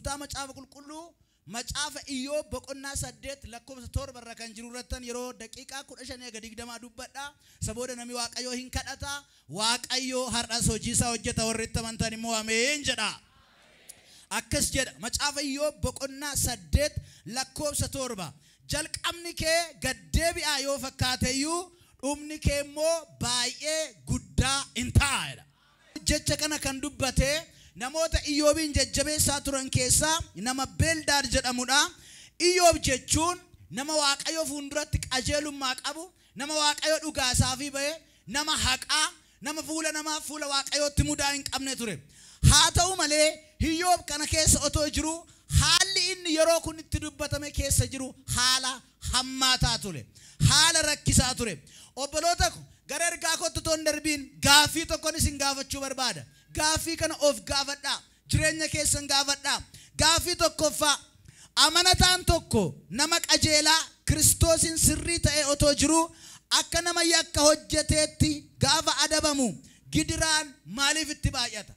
Kutaa macaafa qulqulluu macaafa Iyyoob boqonnaa 8 lakkoofsa 7 irra kan jiru irrattan yeroo daqiiqaa 15 hanga 20 dubbadha. Sabooda namni Waaqayyoo hin kadhata. Waaqayyoo har'as hojii isaa hojjeta, warri itti amantan immoo ameen jedha. Akkas jedha macaafa Iyyoob boqonnaa 8 lakkoofsa 7. Jalqabni kee gaddeebi'aa yoo fakkaate iyyuu dhumni kee immoo baay'ee guddaa hin ta'a jedha. Jecha kana kan dubbate namoota Iyyoobiin jajjabeessaa turan keessaa nama Beeldaad jedhamudha. Iyyoob jechuun nama Waaqayyo fuulduratti qajeelummaa qabu, nama Waaqayyo dhugaa isaafii ba'e, nama haqaa, nama fuula namaa fuula Waaqayyootti mudaa hin qabne ture. Haa ta'u malee Iyyoob kana keessa otoo jiru haalli inni yeroo kun itti dubbatame keessa jiru haala hammaataa ture. Haala rakkisaa ture. Obboloota ko gara ergaa kootti otoo hin darbiin gaaffii tokkon isin gaafachuu barbaada. Gaaffii kana of gaafadhaa. Jireenya keessan gaafadhaa. Gaaffii tokkoffaa, amanataan tokko nama qajeelaa Kiristoosiin sirrii ta'e otoo jiruu akka nama yakka hojjeteetti gaafa adabamu gidiraan maaliif itti baay'ata?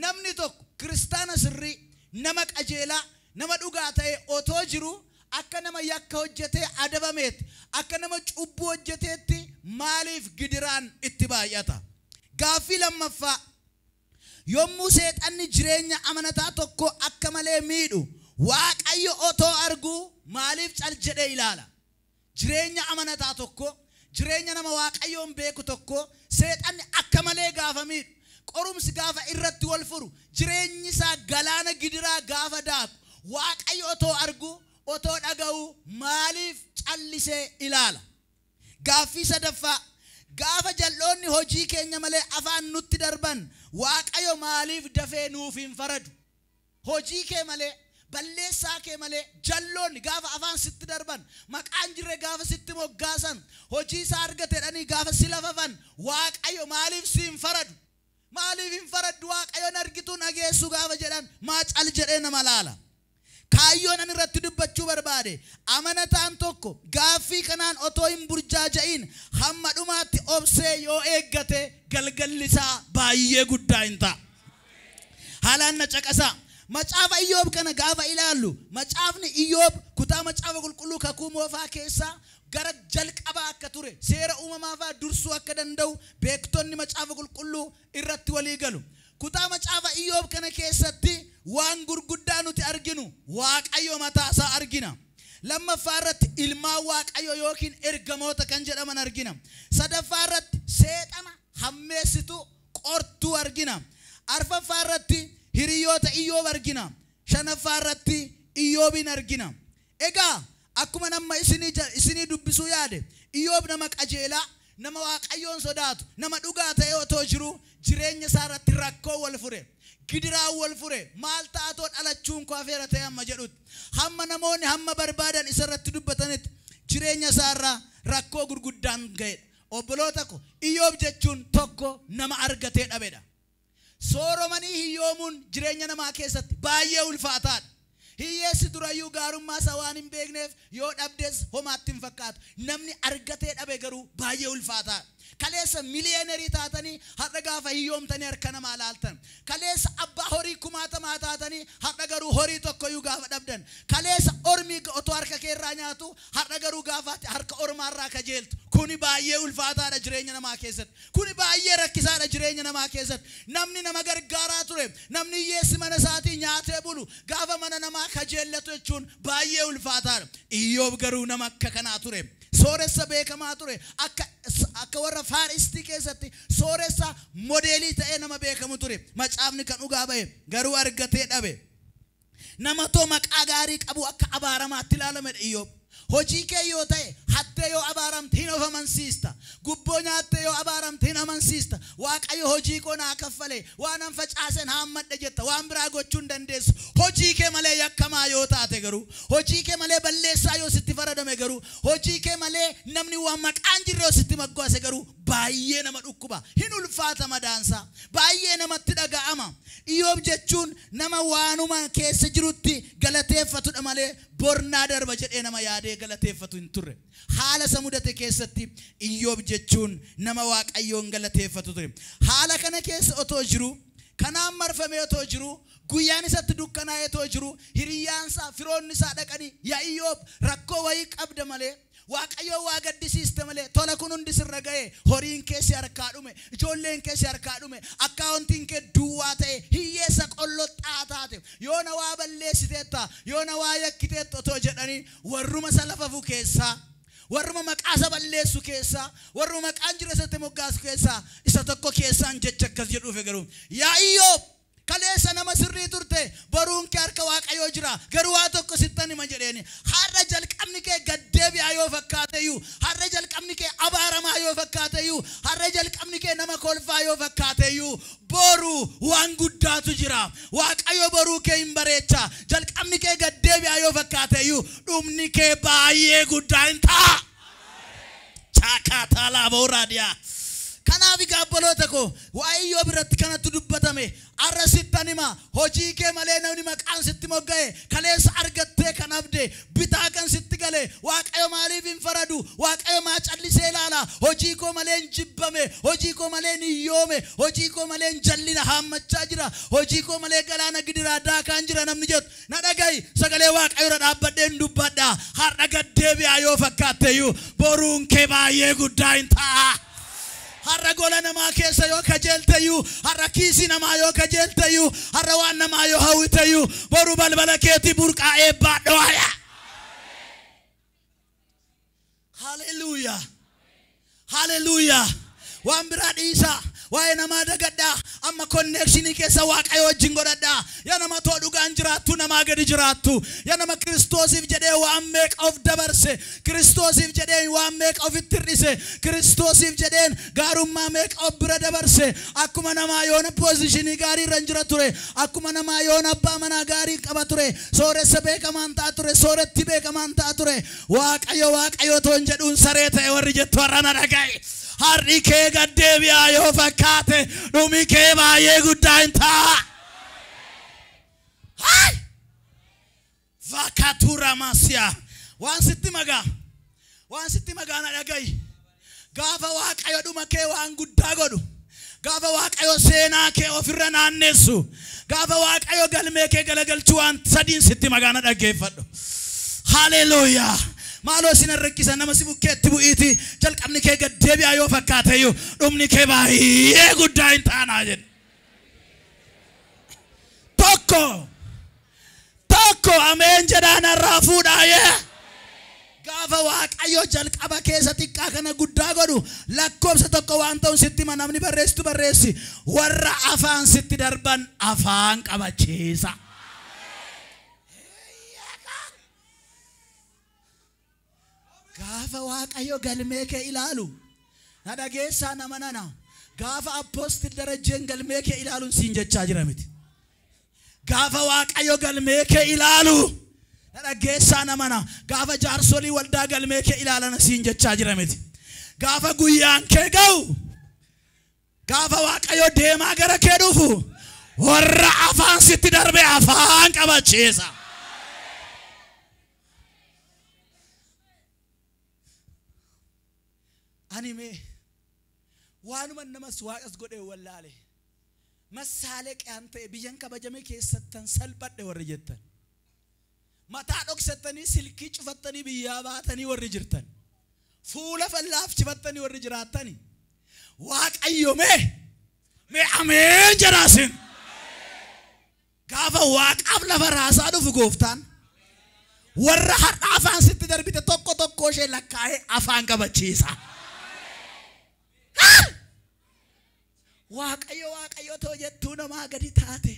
Namni tokko kiristaana sirrii, nama qajeelaa, nama dhugaa ta'e otoo jiruu akka nama yakka hojjetee adabameetti, akka nama cubbuu hojjeteetti maaliif gidiraan itti baay'ata? Gaaffii lammaffaa, yommuu seexanni jireenya amanataa tokko akka malee miidhu Waaqayyo otoo arguu maaliif cal jedhee ilaala? Jireenya amanataa tokko, jireenya nama Waaqayyoon beeku tokko seexanni akka malee gaafa miidhu, qorumsi gaafa irratti wal furu, jireenyi isaa galaana gidiraa gaafa daaku Waaqayyo otoo arguu, otoo dhaga'uu maaliif callisee ilaala? Gaaffii sadaffaa, gaafa jal'oonni hojii keenya malee afaan nutti darban Waaqayyo maaliif dafee nuuf hin faradu? Hojii kee malee, balleessaa kee malee jalloonni gaafa afaan sitti darban, maqaan jirre gaafa sitti moggaasan, hojii isaa argate jedhanii gaafa si lafafan Waaqayyo maaliif si hin faradu? Maaliif hin faraddu? Waaqayyoon argituu dhageessu gaafa jedhan maa cal jedhee nama laala? Kaayyoon ani irratti dubbachuu barbaade, amanataan tokko gaaffii kanaan otoo hin burjaaja'in hamma dhumaatti obsee yoo eeggate galgalli isaa baay'ee guddaa hin ta'a. Haalaan na caqasaa. Macaafa Iyyoob kana gaafa ilaallu, macaafni Iyyoob kutaa macaafa qulqulluu kakuu moofaa keessaa gara jalqabaa akka ture, seera uumamaa fa'aa dursuu akka danda'u beektonni macaafa qulqulluu irratti walii galu. Kutaa macaafa Iyyoob kana keessatti waan gurguddaa nuti arginu, Waaqayyo mataa isaa argina. Lammaffaa irratti ilmaan Waaqayyo yookiin ergamoota kan jedhaman argina. Sadaffaa irratti seexana hammeessituu qortuu argina. Arfaffaa irratti hiriyoota Iyyoob argina. Shanaffaa irratti Iyyoobiin argina. Egaa akkuma nama isinii dubbisuu yaade, Iyyoob nama qajeelaa, nama Waaqayyoon sodaatu, nama dhugaa ta'e otoo jiru jireenya isaa irratti rakkoo wal fure. Gidiraan wal fure. Maal taatoo dhalachuun koo hafeera ta'e amma jedhutti. Hamma namoonni hamma barbaadan isa irratti dubbatanitti jireenya isaa irraa rakkoo gurguddaan ga'edha. Obboloota ko, Iyyoob jechuun tokko nama argatee dhabedha. Sooromanii hiyyoomuun jireenya namaa keessatti baay'ee ulfaataadha. Hiyyeessi durayyuu gaarummaa isaa waan hin beekneef yoo dhabdes homaatti hin fakkaatu. Namni argatee dhabe garuu baay'ee ulfaataadha. Kaleessa miliyeenerii taatanii har'a gaafa hiyyoomtanii harka namaa laaltan. Kaleessa abbaa horii kumaatamaa taatanii har'a garuu horii tokkoyyuu gaafa dhabdan. Kaleessa ormi otoo harka keerraa nyaatu har'a garuu gaafa harka ormaarraa kajeeltu. Kuni baay'ee ulfaataadha jireenya namaa keessatti. Kuni baay'ee rakkisaadha jireenya namaa keessatti. Namni nama gargaaraa ture, namni hiyyeessi mana isaatii nyaatee bulu gaafa mana namaa kajeellatu jechuun baay'ee ulfaataadha. Iyyoob garuu nama akka kanaa ture. Sooressa beekamaa ture. Akka warra Faaristii keessatti sooressa modeelii ta'ee nama beekamu ture. Macaafni kan dhugaa ba'e garuu argatee dhabe. Nama too maqaa gaarii qabu akka abaaramaatti ilaalamedha Iyyoob. Hojii kee yoo ta'e hattee yoo abaaramte hin of amansiista. Gubboo nyaattee yoo abaaramte hin amansiista. Waaqayyo hojii koo naa kaffale, waan an facaaseen haammadhe jetta, waan biraa gochuu hin dandeessu. Hojii kee malee yakkamaa yoo taate garuu, hojii kee malee balleessaa yoo sitti faradame garuu, hojii kee malee namni waan maqaan jirre yoo sitti moggaase garuu baay'ee nama dhukkuba. Hin ulfaata madaansaa. Baay'ee namatti dhaga'ama. Iyyoob jechuun nama waanuma keessa jirutti galateeffatudha malee bornaa darba jedhee nama yaadee galateeffatu hin turre. Haala isa mudate keessatti Iyyoob jechuun nama Waaqayyoon galateeffatu ture. Haala kana keessa otoo jiru Kanaan marfamee otoo jiru, guyyaan isatti dukkanaa'ee otoo jiru, hiriyyaan isaa firoonni isaa dhaqanii, yaa Iyyoob rakkoo wayii qabda malee, Waaqayyo waa gaddisiiste malee, tola kun hundi sirra ga'e, horiin kee si harkaa dhume, ijoolleen kee si harkaa dhume, akkaawuntiin kee duwwaa ta'e, hiyyeessa qolloxxaa taate, yoona waa balleessiteetta, yoona waa yakkiteetta otoo jedhanii warruma isa lafafu keessaa, warruma maqaa isa balleessu keessaa, warruma maqaan jira isatti moggaasu keessaa isa tokko keessaan jecha akkas jedhu dhufe garuu, yaa Iyyoob kaleessa nama sirrii turte, boruun kee harka Waaqayyoo jira, garuu waa tokko sittan hima jedheeni. Har'a jalqabni kee gaddeebi'aa yoo fakkaateyyuu, har'a jalqabni kee abaaramaa yoo fakkaateyyuu, har'a jalqabni kee nama kolfaa yoo fakkaateyyuu, boru waan guddaatu jira. Waaqayyo boruu kee hin bareecha. Jalqabni kee gaddeebi'aa yoo fakkaateyyuu, dhumni kee baay'ee guddaa hin ta'a. Chaakaataa laaboo raadiyaa. Kanaaf egaa obboloota koo, waa'ee Iyyoob irratti kanatu dubbatame. Har'a sittan hima, hojii kee malee namni maqaan sitti mogga'e, kaleessa argattee kan abde, bitaa kan sitti gale, Waaqayyo maaliif hin faradu? Waaqayyo maa callisee ilaala? Hojii koo malee hin jibbame, hojii koo malee hin hiyyoome, hojii koo malee hin jallina haammachaa jira, hojii koo malee galaana gidiraa daakaan jira namni jettu. Na dhaga'i, sagalee Waaqayyo irra dhaabbadhee hin dubbadha. Har'a gaddeebi'aa yoo fakkaatteyyuu, boruun kee baay'ee guddaa hin ta'a. Har'a gola namaa keessa yoo kajeelteyyuu, har'a kiisii namaa yoo kajeelteyyuu, har'a waan namaa yoo hawwiteyyuu, boru balbala keetii burqaa eebbaa dho'aya. Haleluuyaa. Haleluuyaa. Waan biraa dhiisaa. Waa'ee namaa dagadhaa. Amma konneekshinii keessa Waaqayyo wajjin godhadhaa. Yaa nama too dhugaan jiraattu, namaa gadi jiraattu. Yaa nama Kiristoosiif jedhee waan meeqa of dabarse. Kiristoosiif jedhee waan meeqa ofitti hir'ise. Kiristoosiif jedheen gaarummaa meeqa of bira dabarse. Akkuma namaa yoona poozishinii gaarii irra hin jira ture. Akkuma namaa yoona abbaa manaa gaarii qaba ture. Sooressa beekamaan ta'a ture. Sooretti beekamaan ta'a ture. Waaqayyo Waaqayyo otoo hin jedhuun saree ta'e warri jettu har'a na dhaga'i. Har'i kee gaddeebi'aa yoo fakkaate, dhumi kee baay'ee guddaa hin ta'a. Hai! Vakatura masiya. Waan sitti magaa. Waan sitti magaa na dhaga'i. Gaafa Waaqayyo dhuma kee waan guddaa godhu. Gaafa Waaqayyo seenaa kee ofirra naannessu. Gaafa Waaqayyo galmee kee galagalchu waan sadiin sitti magaa na dhaggeeffadhu. Haleluuyaa. Maaloo isin rakkisa nama si bukkeetti bu'iiti, jalqabni kee gaddeebi'aa yoo fakkaateyyuu, dhumni kee baay'ee guddaa hin taanaa jedhe. Tokko tokko ameen jedhaan har'aa fuudhaayee. Gaafa Waaqayyo jalqaba keessa xiqqaa kana guddaa godhu, lakkoofsa tokko waan ta'uun sitti hima, namni barreessitu barreessi. Warra afaan sitti darban afaan qabachiisa. Gaafa Waaqayyo galmee kee ilaalu, na dhageessaa nama nana, gaafa Apostle Darajjeen galmee kee ilaaluun siin jechaa jira miti. Gaafa Waaqayyo galmee kee ilaalu, na dhageessaa nama nana, gaafa jaarsolii waldaa galmee kee ilaalan siin jechaa jira miti. Gaafa guyyaan kee ga'u, gaafa Waaqayyo deemaa gara kee dhufu, warra afaan sitti darbe afaan qabachiisa. Ani mee waanuma namas waaqas godhee wallaale, massaalee qiyaan ta'e biyyan kabajame keessattan salphadhe warri jettan, mataa dhoksattanii silkii cufattanii biyyaa baatanii warri jirtan, fuula fallaafchifattanii warri jiraattani, Waaqayyo mee mee ameen jedhaasin. Gaafa Waaqaaf lafa raasaa dhufu gooftaan warra har'a afaan sitti darbite tokko tokko ishee lakkaa'ee afaan qabachiisa. Waaqayyo Waaqayyo too jettuu namaa gadi taate.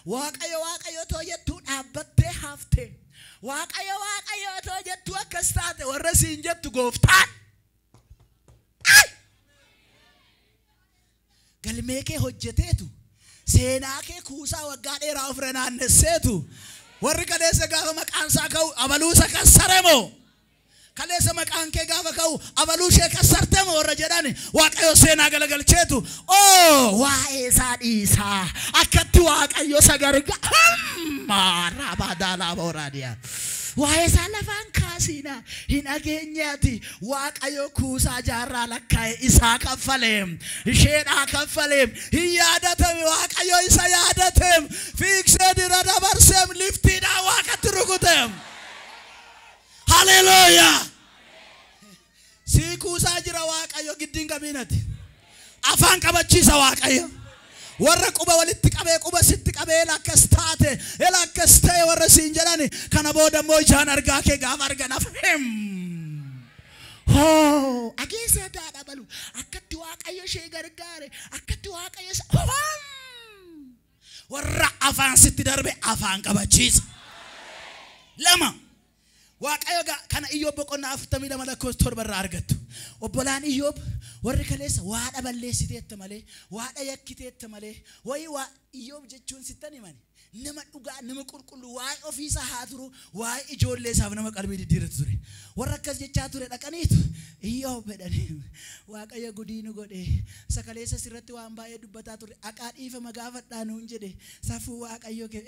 Waaqayyo Waaqayyo too jettuu dhaabbattee hafte. Waaqayyo Waaqayyo too jettuu akkas taate warra siin jettu gooftaan. Galmee kee hojjeteetu, seenaa kee kuusaa waggaa dheeraa ofirra naannesseetu, warri kaleessa gaafa maqaan isaa ka'u abaluu isa kassare moo? Kaleessa maqaan kee gaafa ka'u abaluu ishee kassarte moo warra jedhan, Waaqayyo seenaa galagalcheetu, oo waa'ee isaa dhiisaa, akkatti Waaqayyo isa gargaara. Raabadaalaa booraadiyaa. Waa'ee isaa lafaan kaasiina hin dhageenyeeti. Waaqayyo kuusaa jaarraa lakkaa'e isaa kaffaleem, isheedhaa kaffaleem, hin yaadatame. Waaqayyo isa yaadateem, fiiksee dira dabarseem, liftiidhaa waaqatti rukuteem. Haleluuyaa! Sii kuusaa jira Waaqayyo, giddiin qabiinati. Afaan qabachiisa Waaqayyo. Warra quba walitti qabee quba sitti qabee ela akkas taate, ela akkas ta'e warra siin jedhani, kana booda immoo ijaan argaa kee gaafa argan him. Hoo ageessa daadha balu akkatti Waaqayyo ishee gargaare, akkatti Waaqayyo isa warra afaan sitti darbe afaan qabachiisa. 2 Waaqayyo kana Iyyoob boqonnaa 42 lakkoofsa 7 irraa argattu. Obbolaan Iyyoob warri kaleessa waadha balleessiteetta malee, waadha yakkiteetta malee, wayii waa Iyyoob jechuun sittan himani. Nama dhugaa, nama qulqulluu, waa'ee ofiisaa haa turu, waa'ee ijoollee isaaf nama qalbii diddiiratu ture. Warra akkas jechaa ture dhaqaniitu Iyyoob jedhanii, Waaqayyo gudii nu godhe, sakaleessa sirratti waan baay'ee dubbataa ture, aqaa dhiifama gaafadhaa nuun jedhe, safuu Waaqayyo kee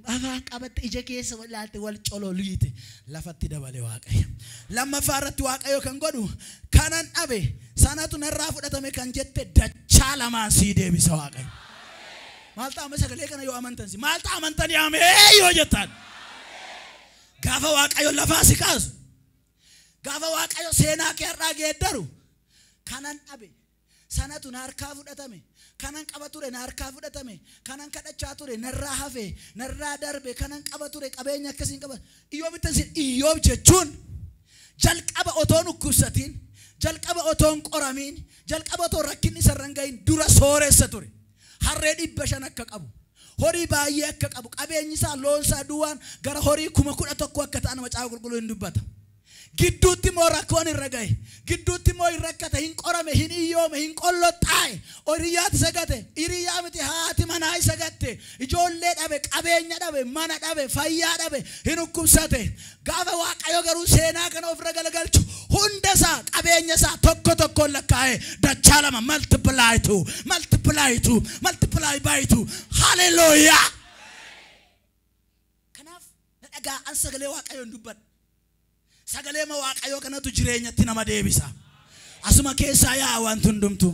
afaan qabatte, ija keessa walaalte, wal cololiite, lafatti dabale Waaqayyo. Lammaffaa irratti Waaqayyo kan godhu, kanan dhabe sanatu narraa fudhatame kan jette dachaa lamaan sii deebisa Waaqayyo. Maal ta'a sagalee kana yoo amantan si maal ta'a amantanii amee yoo jettan, gaafa Waaqayyo lafaa si kaasu, gaafa Waaqayyo seenaa kee har'aa geeddaru, kanan dhabe sanatu na harkaa fudhatame, kanan qaba ture na harkaa fudhatame, kanan kadhachaa ture narraa hafe, narraa darbe, kanan qaba ture qabeenya akkasiin qaba. Iyyoob ittiin Iyyoob jechuun jalqaba otoo dhukkubsatiin, jalqaba otoo hin qoramiin, jalqaba otoo rakkinni isarra hin gahin dura sooressa ture. Harree 500 akka qabu, horii baay'ee akka qabu, qabeenyi isaa loon isaa duwwaan gara horii 11,000 akka ta'an macaafa qulqulluu hin dubbata. Gidduutti immoo rakkoon irra gahe, gidduutti immoo hin rakkate, hin qorame, hin iyyoome, hin qolloxxaa'e, hiriyyaatti isa gate, hiriyyaa miti haati manaa isa gatte, ijoollee dhabe, qabeenya dhabe, mana dhabe, fayyaa dhabe, hin dhukkubsate. Gaafa Waaqayyo garuu seenaa kana ofirra galagalchu, hunda isaa qabeenya isaa tokko tokkoon lakkaa'e dachaa lama, multiply to, multiply to, multiply by two. Haleluuyaa! Kanaaf na dhagaa, an sagalee Waaqayyoon dubbadha. Sagalee ma Waaqayyoo kanatu jireenyatti nama deebisa. Asuma keessaa yaa'a wanti hundumtu.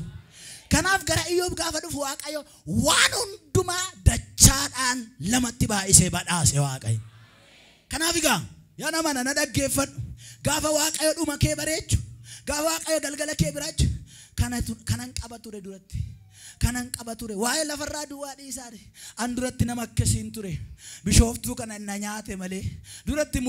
Kanaaf gara Iyyoob gaafa dhufu Waaqayyo waan hundumaa dachaadhaan lamatti baay'isee badhaase Waaqayyo. Kanaaf egaa yaa nama na dhaggeeffadhu. Gaafa Waaqayyo dhuma kee bareechu, gaafa Waaqayyo galgala kee biraachu, kanan qaba ture duratti. Kanan qaba ture. Waa'ee lafarraa duwwaa dhiisaa. An duratti nama akkasiin ture. Bishooftuu kana na nyaate malee. Duratti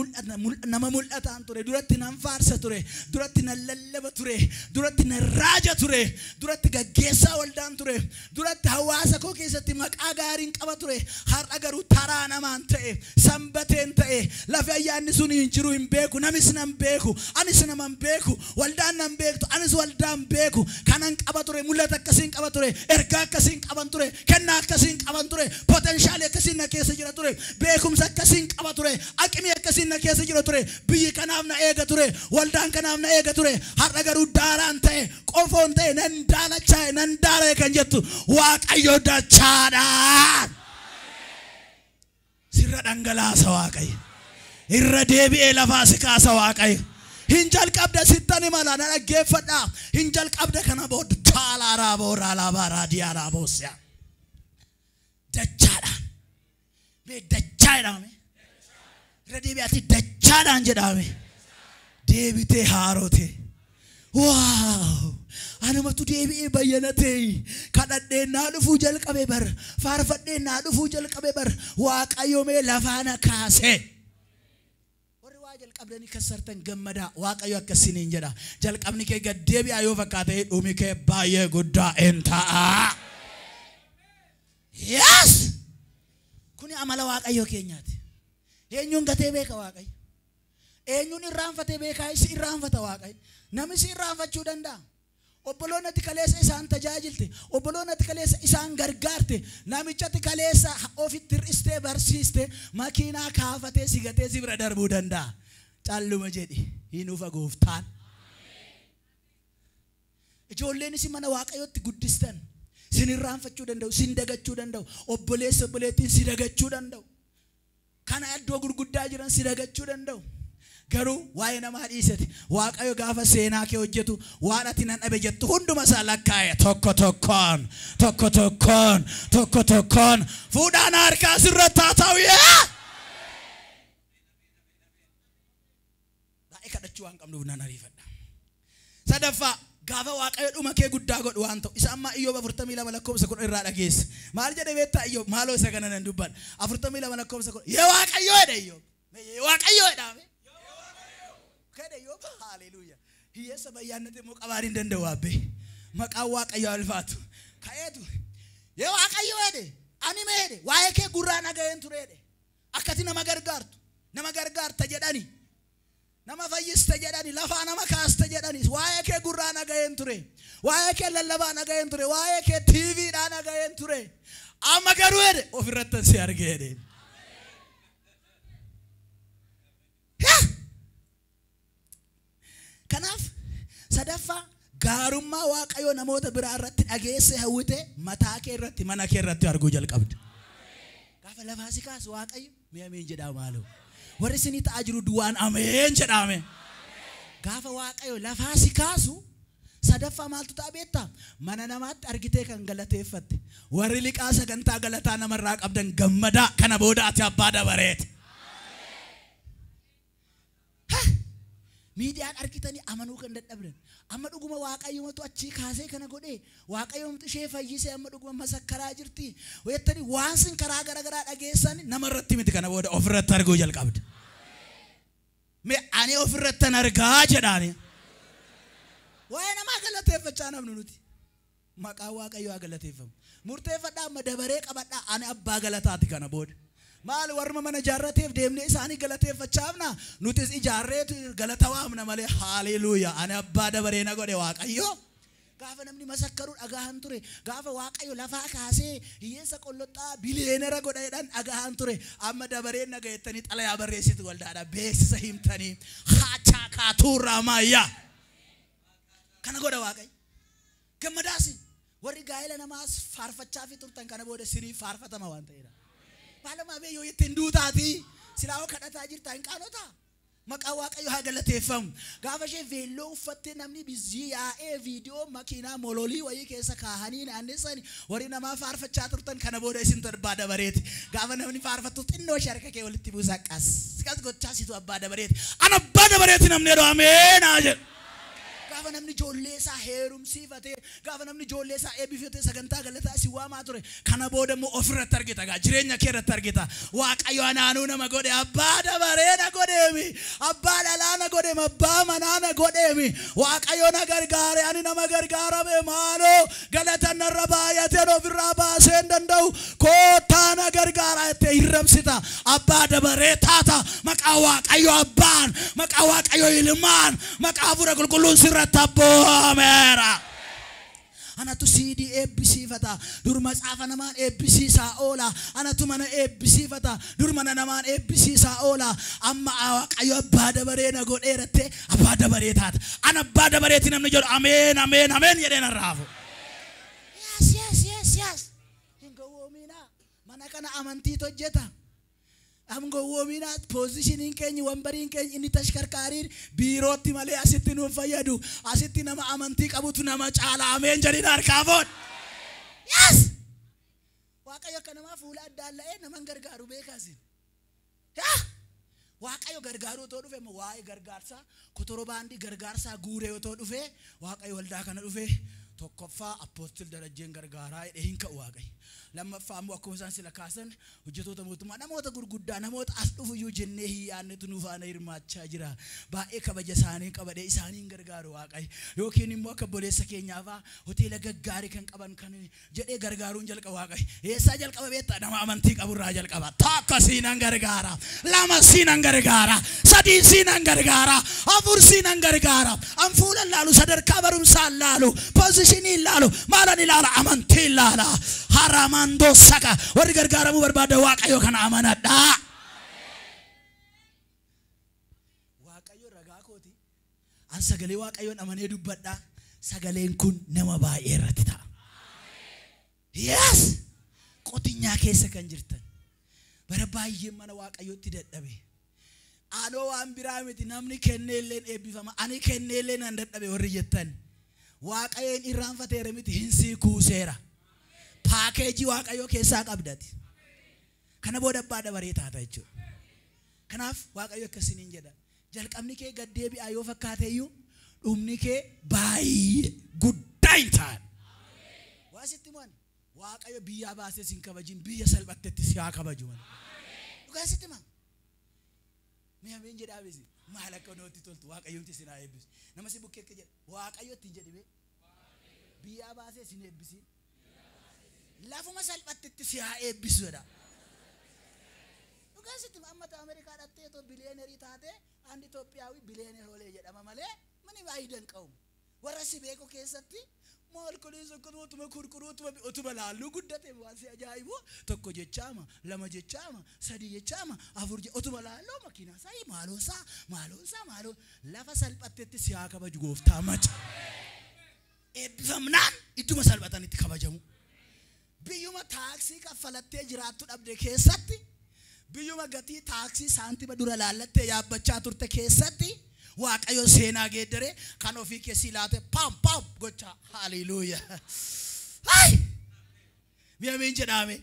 nama mul'ataan ture. Duratti nan faarsa ture. Duratti nan lallaba ture. Duratti nan raaja ture. Duratti gaggeessaa waldaan ture. Duratti hawaasa koo keessatti maqaa gaariin qaba ture. Har'a garuu taraa namaan ta'e, sanbateen ta'e, lafi ayyaanni sun hin jiru hin beeku, namis nan beeku, anis nama hin beeku, waldaan nan beektu, anis waldaan beeku. Kanan qaba ture, mul'ata akkasiin qaba ture, ergaa akkasiin qaban ture, kennaa akkasiin qaban ture, poteenshaalii akkasiin na keessa jira ture, beekumsa akkasiin qaba ture, aqimii akkasiin na keessa jira ture, biyyi kanaaf na eega ture, waldaan kanaaf na eega ture. Har'a garuu daaraan ta'e, qofoon ta'e, nan daalachaa'e, nan daara'e kan jettu, Waaqayyo dachaadhaan sirra dhangalaasa Waaqayyo. Irra deebi'ee lafaa si kaasa Waaqayyo. Hin jalqabda sittan himala, na dhaggeeffadhaa. Hin jalqabda kana booda taalaa raaboo raalaabaa raadiyaa raaboosiyaa. Dachaadhaan. Mee dachaa jedhame. Irra deebi'aatti dachaadhaan jedhame. Deebitee haaroote. Waaw! Anumatu deebi'ee bayyanatee, kadhadhee naa dhufuu jalqabe bar, faarfadhee naa dhufuu jalqabe bar, Waaqayyo mee lafaa na kaase. Warri waa jalqabdanii kassartan gammadaa, Waaqayyo akkasiniin jedha. Jalqabni kee gad deebi'aa yoo fakkaate, dhumi kee baay'ee guddaa hin ta'a. Yes! Kuni amala Waaqayyo keenyaati. Eenyuun gatee beeka Waaqayyo? Eenyuun irraanfatee beekaa? Isi irraanfata Waaqayyo. Namni si irraanfachuu danda'a. Obboloonni ati kaleessa isaan tajaajilte, obboloonni ati kaleessa isaan gargaarte, namichatti kaleessa ofitti hir'istee barsiiste, makiinaa kaafatee si gatee si bira darbuu danda'a. Calluma jedhi, hin dhufa gooftaan. Ijoolleen isin mana Waaqayyootti guddistan sin irraanfachuu danda'u, sin dagachuu danda'u, obboleessa obboleettiin si dagachuu danda'u. Kana iddoo gurguddaa jiran si dagachuu danda'u. Garuu waa'ee namaa dhiisati. Waaqayyo gaafa seenaa kee hojjetu waan ati nan dhabe jettu hunduma isaa lakkaa'e tokko tokkoon tokko tokkoon tokko tokkoon fuudhaan harkaa sirratti haa ta'u. Baay'ee kadhachuu waan qabnuuf nan ariifadha. Sadaffaa gaafa Waaqayyo dhuma kee guddaa godhu waan ta'u isa amma Iyyoob 42 lakkoofsa 10 irraa dhageesse. Maal jedhe beektaa Iyyoob? Maaloo isa kana nan dubbadha. 42 lakkoofsa 10 yee Waaqayyo jedhe Iyyoob. Yee Waaqayyo jedhame. Kede Iyyoob haleluuya. Hiyyeessa bayyaannate immoo qabaan hin danda'u abbee. Maqaan Waaqayyo alfaatu. Ka'eetu yee Waaqayyo jedhe ani mee jedhe waa'ee kee gurraa dhaga'een ture jedhe. Akkati nama gargaartu nama gargaarta jedhani. Nama fayyiste jedhani lafaa nama kaaste jedhani waa'ee kee gurraa dhaga'een ture. Waa'ee kee lallabaa dhaga'een ture. Waa'ee kee TVdhaa dhaga'een ture. Amma garuu jedhe ofirrattan si argee jedhe. Kanaaf sadaffaa gaarummaa Waaqayyoo namoota biraa irratti dhageesse hawwite mataa kee irratti mana kee irratti arguu jalqabda. Gaafa lafaa si kaasu Waaqayyo mee ameen jedhaa maaloo. Warri isinii ta'aa jiru duwwaan ameen jedhame. Gaafa Waaqayyo lafaa si kaasu sadaffaa maaltu ta'a beektaa? Mana namaatti argitee kan galateeffatte. Warri liqaa sagantaa galataa namarraa qabdan gammadaa kana booda ati abbaa dabareeti. Miidiyaan argitanii amanuu kan dadhabdan. Amma dhuguma Waaqayyomatu achii kaasee kana godhee Waaqayyomtu ishee fayyisee amma dhuguma masakkaraa jirti. Weettanii waan sin karaa garaagaraa dhageessan namarratti miti kana booda ofirratti arguu jalqabda. Mee ani ofirrattan argaa jedhaani. Waa'ee namaa galateeffachaa namni nuti. Maqaan Waaqayyoo haa galateeffamu. Murteeffadhaa amma dabaree qabadhaa ani abbaa galataati kana booda. Maal warma mana ijaarrateef deemnee isaanii galateeffachaafna nutis ijaarreetu galata waamna malee haleluuyaa ani abbaa dabaree na godhe Waaqayyo. Gaafa namni masakkaruu dhagahan ture gaafa Waaqayyo lafaa kaasee hiyyeessa qolloxxaa biliyeenera godha jedhan dhagahan ture amma dabareen na ga'ettanii xalayaa barreessitu waldaadha beeksisa himtanii haachaa kaatuurraa maayyaa kana godha Waaqayyo. Gammadaasi warri gaa'ela namaas faarfachaa fi turtan kana booda sinii faarfatama waan ta'eedha. Maaluma bee yoo ittiin duutaati silaa kadhataa jirta hin qaanotaa. Maqaa Waaqayyo haa galateeffamu. Gaafa ishee veelloo uffattee namni bizii yaa'ee viidiyoo makiinaa mololii wayii keessa kaahanii naannessan warri namaa faarfachaa turtan kana booda isin abbaa dabareeti. Gaafa namni faarfattu xinnoo ishee harka kee walitti buusaa qas qas gochaa situ abbaa dabareeti. Ana abbaa dabareeti namni jedhu ameen haa jedhu. Gaafa namni ijoollee isaa heerumsiifatee gaafa namni ijoollee isaa eebbifatee sagantaa galataa si waamaa ture kana booda immoo ofirratti argita gaa jireenya kee irratti argita. Waaqayyo anaanuu nama godhe abbaa dabaree na godheemi abbaa dhalaa na godheemi abbaa manaa na godheemi Waaqayyo na gargaare ani nama gargaarame maaloo galata narra baay'ateen ofirraa baasee hin danda'u koottaa na gargaara jettee hirramsita abbaa dabaree taata. Maqaa Waaqayyo abbaan maqaa Waaqayyo ilmaan maqaa hafuura qulqulluun sirratti abboomeera. Anatu CD eebbisiifata dur matsaafa namaan eebbisiisaa oola. Anatu mana eebbisiifata dur mana namaan eebbisiisaa oola. Amma Waaqayyo abbaa dabaree na godheeratte abbaa dabaree taata. Ana abbaa dabareeti namni jedhu ameen ameen ameen jedhee narraafu. Yes yes yes yes. Hin gowwoominaa mana kana amantiitu hojjeta. Am gowwoominaa poozishiniin keenya wambariin keenya inni tashkarkaariin biirootti malee asitti nuun fayyadu. Asitti nama amantii qabutu nama caala ameen jedhin harkaa fuudh. Yes! Waaqayyo akka namaa fuula addaan la'ee nama hin gargaaru beekaasin. Waaqayyo gargaaruu otoo dhufe immoo waa'ee gargaarsaa kotorobaandii gargaarsaa guuree otoo dhufe Waaqayyo waldaa kana dhufe tokkoffaa Apostle Darajjeen gargaaraa jedhee hin ka'u Waaqayyo. Lammaffaa immoo akkuma isaan sila kaasan hojjettoota mootummaa namoota gurguddaa namoota as dhufu iyyuu jennee hin yaadnetu nu faana hirmaachaa jira. Baay'ee kabaja isaanii qabadee isaanii hin gargaaru Waaqayyo. Yookiin immoo akka obboleessa keenyaafaa hoteela gaggaarii kan qaban kan jedhee gargaaruun jalqaba Waaqayyo. Eessaa jalqaba beektaa? Nama amantii qaburraa jalqaba. Tokko siinan gargaara, lama siinan gargaara, sadii siinan gargaara, afur siinan gargaara. An fuula laalu, sadarkaa barumsaa laalu, poozishinii laalu, maalan ilaala, amantii ilaala. Haramandoo saka warri gargaaramuu barbaada Waaqayyo kana amanadhaa. Waaqayyo ragaa kooti. An sagalee Waaqayyoon amanee dubbadhaa. Sagaleen kun nama baay'ee irratti ta'a. Yes! Qotinyaa keessa kan jirtan. Bara baay'ee mana Waaqayyootti dadhabe. Anoo waan biraa miti namni kenneelleen eebbifama. Ani kenneellee nan dadhabe warri jettan. Waaqayyoon irraanfateera miti hin sii kuuseera. Paakeejii Waaqayyoo keessaa qabdati. Kana booda abbaa dabaree taata jechuudha. Kanaaf Waaqayyo akkasiniin jedha. Jalqabni kee gad deebi'aa yoo fakkaate iyyuu dhumni kee baay'ee guddaa hin ta'an. Waa sitti mo'an Waaqayyo biyyaa baasee sin kabajin biyya salphattetti si haa kabaju. Dhugaa sitti himaa. Mee ameen jedhaa beesi. Maal akka namatti toltu Waaqayyoomti sin haa eebbisu. Nama si bukkee akka jedha Waaqayyo ittiin jedhi bee. Biyyaa baasee sin eebbisiin. Lafuma salphattetti si haa eebbisu jedha. Dhugaa sitti amma Ameerikaa dhattee otoo biliyeenerii taate አንድ ኢትዮጵያዊ ቢሊየነር ሆሌ jedhama malee mani አይደንቀውም። Warra si beeku keessatti maal kunis akkuma utuma kurkuruu utuma laalluu guddate waan si ajaa'ibu tokko jechaama lama jechaama sadi jechaama afur utuma laalluu makiinaa isaa maaloonsaa maaloonsaa maaloo lafa salphattetti si haa kabaju gooftaa maca. Eebbifamnaan idduma salphatanitti kabajamu. Biyyuma taaksii kaffalattee jiraattu dhabde keessatti biyyuma gatii taaksii saantima dura laallattee yaabbachaa turte keessatti Waaqayyo seenaa geeddare kan ofii keessi laate paam paam gocha haleluuyaa. Hai! Mi'a miin jedhame.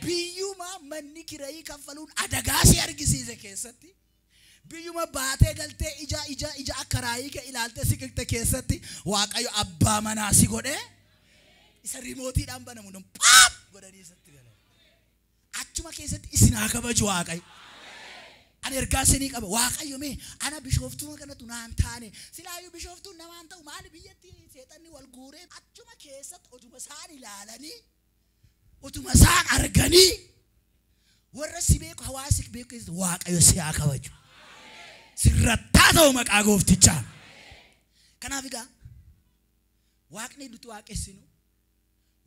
Biyyuma manni kirayii kaffaluun adagaa si argisiise keessatti biyyuma baatee galtee ija ija ija akka raayii kee ilaaltee siqilte keessatti Waaqayyo abbaa manaa si godhee isa riimootiidhaan banamu don paam godhanii isatti galan. Achuma keessatti isin haa kabaju Waaqayyo. Ani ergaa isinii qaba. Waaqayyo mee ana bishooftuu kanatu naan taane silaayyuu bishooftuun namaan ta'u maali biyyatti seexanni wal guuree achuma keessatti otuma isaan ilaalanii otuma isaan arganii warra si beeku hawaasi beeku keessatti Waaqayyo si haa kabaju. Sirrattaa ta'u maqaa gooftichaa. Kanaaf egaa Waaqni nuti waaqessinu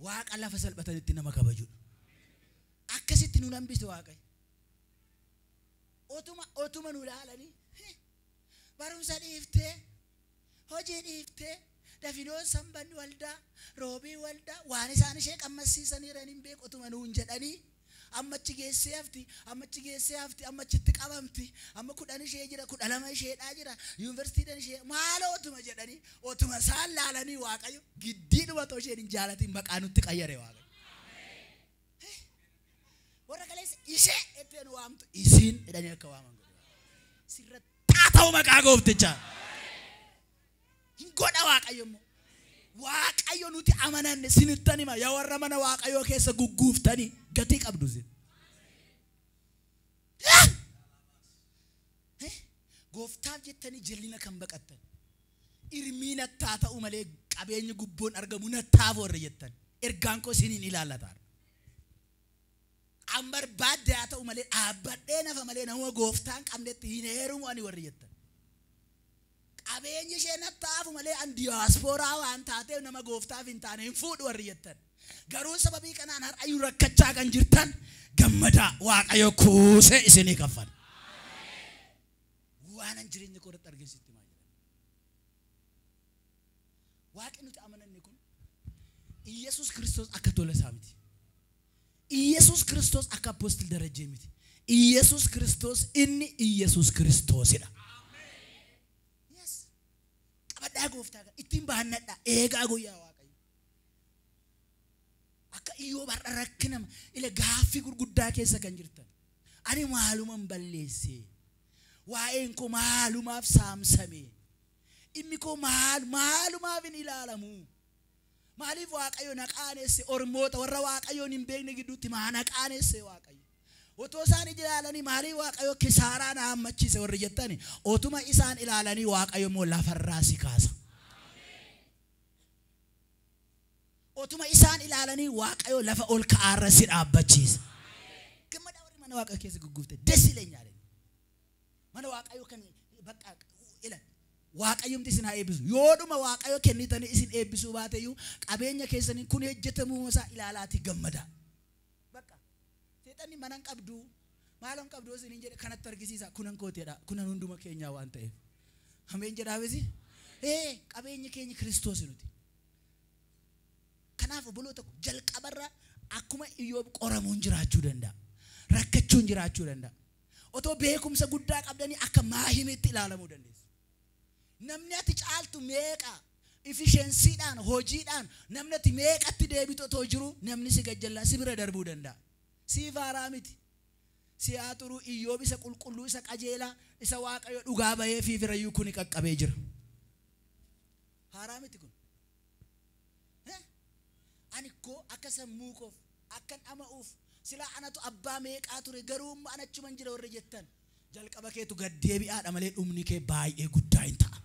Waaqa lafa salphatanitti nama kabajudha. Akkasitti nu hambise Waaqayyo. Otuma otuma nu ilaalanii barumsa dhiiftee hojii dhiiftee dafinoon sanbanni waldaa roobii waldaa waan isaan ishee qammasiisaniiran hin beeku otuma nuun jedhanii ammachi geessee hafti ammachi geessee hafti ammachitti qabamti amma 10 ishee jira 12 isheedhaa jira yuunivarsiitiidhaan ishee maaloo otuma jedhanii otuma isaan laalanii Waaqayyo giddiidhuma otoo isheen hin jaalatin maqaa nutti qayyare Waaqayyo. Warra kaleessa ishee ittiin waamtu isiin jedhanii akka waaman godhu. Sirrattaa ta'u maqaa gooftichaa. Hin godha Waaqayyo immoo. Waaqayyo nuti amananne sinittan hima yaa warra mana Waaqayyoo keessa gugguuftanii gatii qabdu isin. Gooftaaf jettanii jallina kan baqattan. Irmii nattaa ta'u malee qabeenyi gubboon argamu nattaaf warra jettan. Ergaan koo isiniin ilaallata. An barbaadde haa ta'u malee dhaabbadhee nafa malee nama gooftaan qabnetti hin heerumu ani warri jettan. Qabeenyi ishee nattaafu malee an diyaaspooraa waan taateef nama gooftaaf hin taane hin fuudhu warri jettan. Garuu sababii kanaan har'ayyuu rakkachaa kan jirtan gammadaa Waaqayyo kuusee isinii kaffala. Waan an jireenya koo irratti argisiisti maal jedhan. Waaqni nuti amananne kun Iyyasuus Kiristoos akka tola isaa miti. Iyyasuus Kiristoos akka Apostil Darajjee miti. Iyyasuus Kiristoos inni Iyyasuus Kiristoosidha. Yes. Qabadhaa gooftaa kana ittiin baannadhaa eegaa guyyaa Waaqayyo. Akka Iyyoob har'a rakkinama ila gaaffii gurguddaa keessa kan jirtan. Ani maaluman balleesse. Waa'een koo maalumaaf saamsame. Dhimmi koo maalumaaf hin ilaalamu. Maaliif Waaqayyo na qaanesse ormoota warra Waaqayyoon hin beekne gidduutti maa na qaanesse Waaqayyo. Otoo isaan ilaalanii maaliif Waaqayyo kisaaraa na hammachiise warri jettani otuma isaan ilaalanii Waaqayyo immoo lafarraa si kaasa. Otuma isaan ilaalanii Waaqayyo lafa ol ka'aarra si dhaabbachiisa. Gammadaa warri mana Waaqayyo keessa gugguufte des ileenyaa mana Waaqayyo kan bakka ila Waaqayyumti isin haa eebbisu. Yoodhuma Waaqayyo kennitanii isin eebbisuu baateyyuu qabeenya keessanii kun hojjetamuu isaa ilaalaatii gammadaa. Bakka seexanni mana hin qabdu maal hin qabdu isiniin jedhe kanatti argisiisa kunan kooteedha kunan hunduma keenyaa waan ta'eef. Ameen jedhaafisi? Qabeenyi keenya Kiristoos nuti. Kanaaf obboloota jalqabarra akkuma Iyyoob qoramuun jiraachuu danda'a. Rakkachuun jiraachuu danda'a. Otoo beekumsa guddaa qabdanii akka maahimitti ilaalamuu dandeessu. Namni ati caaltu meeqa efficiencyidhaan hojiidhaan namni ati meeqatti deebitu otoo jiru namni si gajjallaa si bira darbuu danda'a. Siif haaraa miti. Si haa xuruu Iyyoob isa qulqulluu isa qajeelaa isa Waaqayyo dhugaa bahee fi firayyuu kuni qaqqabee jira. Haaraa miti kun. Ani koo akka sammuu koof akkan dhama'uuf silaa anatu abbaa meeqaa ture garuu amma anachuman jira warri jettan jalqaba keetu gad deebi'aadha malee dhumni kee baay'ee guddaa hin ta'a.